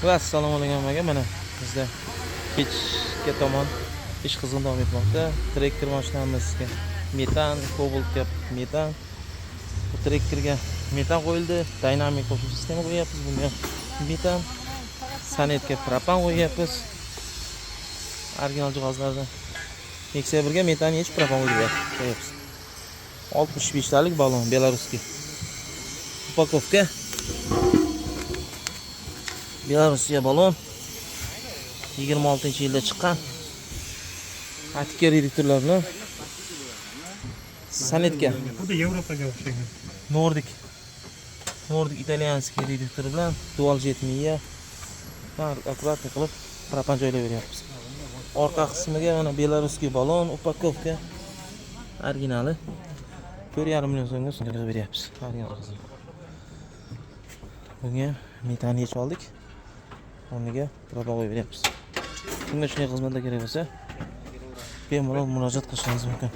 Va assalomu alaykum hammaga. Mana bizda kechga tomon ish qizg'in davom etmoqda. Trekker mashinamizga metan, Cobaltga metan. Bu trekkerga metan qo'yildi. Dynamic qo'shimcha sistema qo'yyapmiz. Bunga metan, Sonetga propan qo'yyapmiz. Original jihozlardan. Nexia 1ga metan yechib, propan qo'yyapmiz. 65 talik balon белорусский. Упаковка. Belorussiya balon 26-yilda chiqqan. Atike reduktorlar bilan Sonetga Xuddi Yevropaga o'xshagan. Nordic. Nordic итальянский reduktor bilan Dual Jet Miya. Аккуратно qilib propan joylab beryapmiz. Orqa qismiga mana белорусский balon, упаковка originali. 4,5 million so'mga qilib beryapmiz. Original qizil. Bunga metan yechib oldik. O'rniga propan qo'yib beryapmiz. Bunga shunday xizmatlar kerak bo'lsa, bemalol murojaat qilishingiz mumkin.